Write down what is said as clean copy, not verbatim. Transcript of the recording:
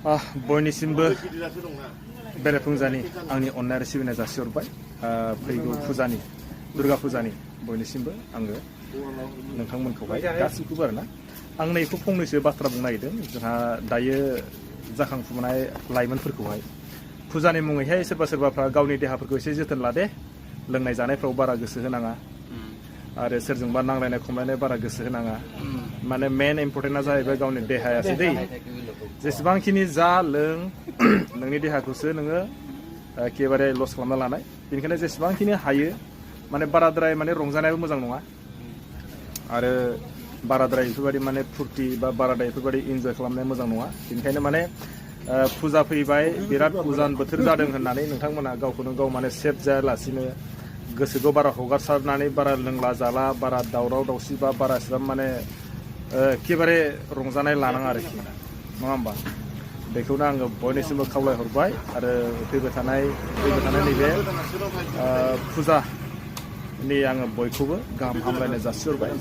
बयनिसिमबो बेरेफुंजानि आंनि अननाय आरो सिबिनाय जासिहरबाय फैगौ फुजानि दुर्गा फुजानि बयनिसिमबो आङो नोंथांमोनखौहाय गासिबखौबो आरोना आं नैखौ फंनैसो बाथ्रा बुंनो नागिरदों जोंहा दायो जाखांफुनाय लाइमोनफोरखौहाय फुजानि मुङैहाय सोरबा सोरबाफ्रा गावनि देहाफोरखौ एसे जोथोन लादे लोंनाय जानायफ्राव बारा गोसो होनाङा आरो सोरजोंबा नांलायनाय खमलायनाय बारा गोसो होनाङा माने मेन इम्परटेन्टआ जाहैबाय गावनि देहायासो दै जेसेबांखिनि जा लों नोंनि देहाखौसो नोङो एखेबारे लस खालामना लानाय बेनिखायनो जेसेबांखिनि हायो माने बाराद्राय माने रंजानायाबो मोजां नङा आरो बाराद्राय बेफोरबायदि माने फुर्ति बा बाराद्राय बेफोरबायदि इन्जय खालामनाया मोजां नङा बेनिखायनो माने फुजा फैबाय बिराद उजान बोथोर जादों होननानै नोंथांमोना गावखौनो गाव माने सेफ जायालासिनो गोसोखौ बारा हगारसारनानै बारा लोंला जाला बारा दावराव दावसि बा बारा एसेबां माने एखेबारे रंजानाय लानाङा आरोखि नङा होमबा बेखौनो आङो बयनिसिमबो खावलायहरबाय आरो फैबाय थानाय नैबे फुजानि आङो बयखौबो गाहाम हामलायनाय जासिहरबाय